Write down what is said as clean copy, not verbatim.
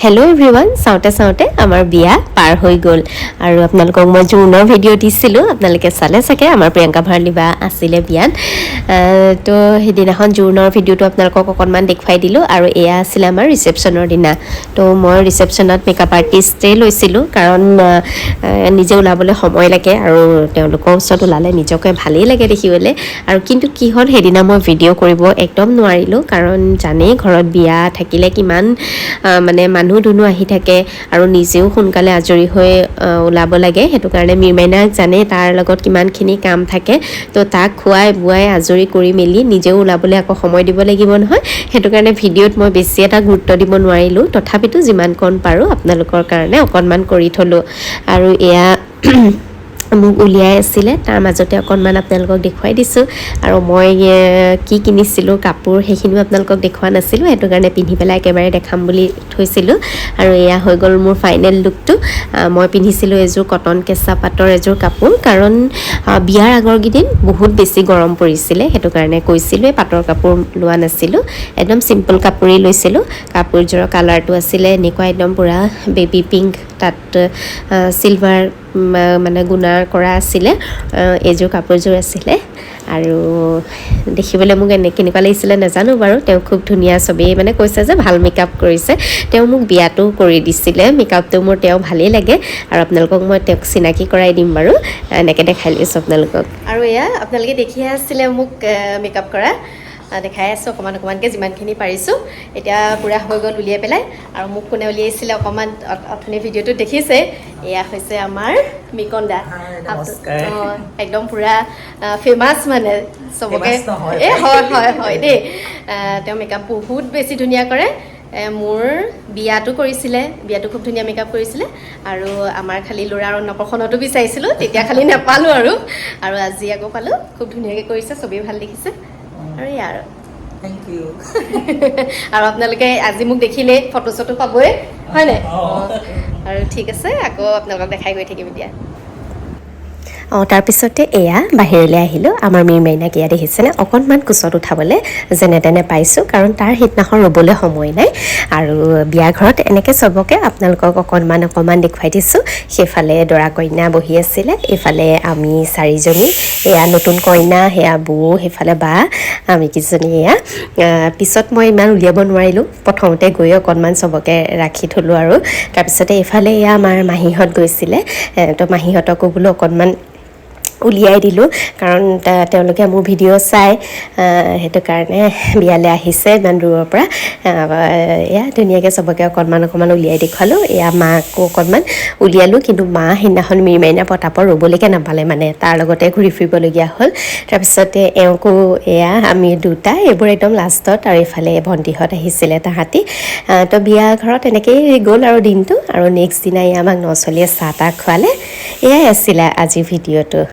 Hello' everyone, চাওঁতে চাওঁতে আমাৰ বিয়া পাৰ হৈ গ'ল আৰু আপোনালোকক মই জোৰোণৰ ভিডিঅ' দিছিলোঁ, আপোনালোকে চালে চাগে। আমাৰ প্ৰিয়ংকা ভৰালী বা আছিলে বিয়াত। তো সেইদিনাখন জোৰোণৰ ভিডিঅ'টো আপোনালোকক অকণমান দেখুৱাই দিলোঁ আৰু এয়া আছিলে আমাৰ ৰিচেপশ্যনৰ দিনা। তো মই ৰিচেপশ্যনত মেকআপ আৰ্টিষ্টেই লৈছিলোঁ, কাৰণ নিজে ওলাবলৈ সময় লাগে আৰু তেওঁলোকৰ ওচৰত ওলালে নিজকে ভালেই লাগে দেখিবলৈ। আৰু কিন্তু কি হ'ল, সেইদিনা মই ভিডিঅ' কৰিব একদম নোৱাৰিলোঁ, কাৰণ জানেই ঘৰত বিয়া থাকিলে কিমান মানে মানুহ দুনুহ আহি থাকে আৰু নিজেও সোনকালে আজৰি হৈ ওলাব লাগে। সেইটো কাৰণে মিৰমাইনাক জানে তাৰ লগত কিমানখিনি কাম থাকে, তো তাক খুৱাই বোৱাই আজৰি কৰি মেলি নিজেও ওলাবলৈ আকৌ সময় দিব লাগিব নহয়। সেইটো কাৰণে ভিডিঅ'ত মই বেছি এটা গুৰুত্ব দিব নোৱাৰিলোঁ, তথাপিতো যিমানকণ পাৰোঁ আপোনালোকৰ কাৰণে অকণমান কৰি থ'লোঁ। আৰু এয়া মোক উলিয়াই আছিলে, তাৰ মাজতে অকণমান আপোনালোকক দেখুৱাই দিছোঁ। আৰু মই কি কিনিছিলোঁ কাপোৰ সেইখিনিও আপোনালোকক দেখুওৱা নাছিলোঁ, সেইটো কাৰণে পিন্ধি পেলাই একেবাৰে দেখাম বুলি থৈছিলোঁ। আৰু এয়া হৈ গ'ল মোৰ ফাইনেল লুকটো। মই পিন্ধিছিলোঁ এযোৰ কটন কেঁচা পাটৰ এযোৰ কাপোৰ, কাৰণ বিয়াৰ আগৰকেইদিন বহুত বেছি গৰম পৰিছিলে, সেইটো কাৰণে কৈছিলোঁৱে পাটৰ কাপোৰ লোৱা নাছিলোঁ, একদম চিম্পল কাপোৰেই লৈছিলোঁ। কাপোৰযোৰৰ কালাৰটো আছিলে এনেকুৱা একদম পূৰা বেবী পিংক, তাত চিলভাৰ মানে গুণা কৰা আছিলে। এইযোৰ কাপোৰযোৰ আছিলে আৰু দেখিবলৈ মোক এনে কেনেকুৱা লাগিছিলে নাজানো বাৰু, তেওঁ খুব ধুনীয়া, চবেই মানে কৈছে যে ভাল মেকআপ কৰিছে। তেওঁ মোক বিয়াটো কৰি দিছিলে, মেকআপটো মোৰ তেওঁ ভালেই লাগে আৰু আপোনালোকক মই তেওঁক চিনাকি কৰাই দিম বাৰু। এনেকৈ দেখাই লৈছোঁ আপোনালোকক। আৰু এয়া আপোনালোকে দেখিয়ে আছিলে মোক মেকআপ কৰা, দেখাই আছোঁ অকণমান অকণমানকৈ যিমানখিনি পাৰিছোঁ। এতিয়া পূৰা হৈ গ'ল উলিয়াই পেলাই। আৰু মোক কোনে উলিয়াইছিলে অকণমান অথনি ভিডিঅ'টোত দেখিছে, এয়া হৈছে আমাৰ মিকন্দা। নমস্কাৰ। অঁ, একদম পূৰা ফেমাছ মানে চবকে। Famous নহয়। এই হয় হয় হয় দেই। তেওঁ মেকআপ বহুত বেছি ধুনীয়া কৰে। মোৰ বিয়াটো কৰিছিলে, বিয়াটো খুব ধুনীয়া মেকআপ কৰিছিলে। আৰু আমাৰ খালি ল'ৰাৰ অন্নপ্ৰশনতো বিচাৰিছিলোঁ, তেতিয়া খালি নাপালোঁ আৰু আৰু আজি আকৌ পালোঁ, খুব ধুনীয়াকৈ কৰিছে, চবেই ভাল দেখিছে। আৰু এয়া আৰু thank U. আৰু আপোনালোকে আজি মোক দেখিলে ফটো চটো পাবই, হয় নাই? অঁ। আৰু ঠিক আছে, আকৌ আপোনালোকক দেখাই গৈ থাকিম এতিয়া। অঁ, তাৰপিছতে এয়া বাহিৰলৈ আহিলোঁ। আমাৰ মিৰমাইনাক এয়া দেখিছেনে, অকণমান কোচত উঠাবলৈ যেনে তেনে পাইছোঁ, কাৰণ তাৰ সিদিনাখন ৰ'বলৈ সময় নাই। আৰু বিয়া ঘৰত এনেকৈ চবকে আপোনালোকক অকণমান অকণমান দেখুৱাই দিছোঁ। সেইফালে দৰা কইনা বহি আছিলে, এইফালে আমি চাৰিজনী, এয়া নতুন কইনা, সেয়া বৌ, সেইফালে বা, আমি কেইজনী এয়া। পিছত মই ইমান উলিয়াব নোৱাৰিলোঁ, প্ৰথমতে গৈ অকণমান চবকে ৰাখি থ'লোঁ। আৰু তাৰপিছতে এইফালে এয়া আমাৰ মাহীহঁত গৈছিলে, তো মাহীহঁতকো বোলো অকণমান উলিয়াই দিলোঁ, কাৰণ তেওঁলোকে মোৰ ভিডিঅ' চাই, সেইটো কাৰণে বিয়ালৈ আহিছে ইমান দূৰৰ পৰা। এয়া ধুনীয়াকৈ চবকে অকণমান অকণমান উলিয়াই দেখুৱালোঁ। এয়া মাকো অকণমান উলিয়ালোঁ, কিন্তু মা সেইদিনাখন মিৰমাইনা প্ৰতাপৰ ৰ'বলৈকে নাপালে, মানে তাৰ লগতে ঘূৰি ফুৰিবলগীয়া হ'ল। তাৰপিছতে এওঁকো এয়া আমি দুটা এইবোৰ একদম লাষ্টত। আৰু এইফালে ভণ্টিহঁত আহিছিলে তাহাঁতি। তো বিয়া ঘৰত এনেকেই গ'ল আৰু দিনটো। আৰু নেক্সট দিনা এয়া আমাক নচলীয়ে চাহ তাহ খোৱালে। এয়াই আছিলে আজিৰ ভিডিঅ'টো।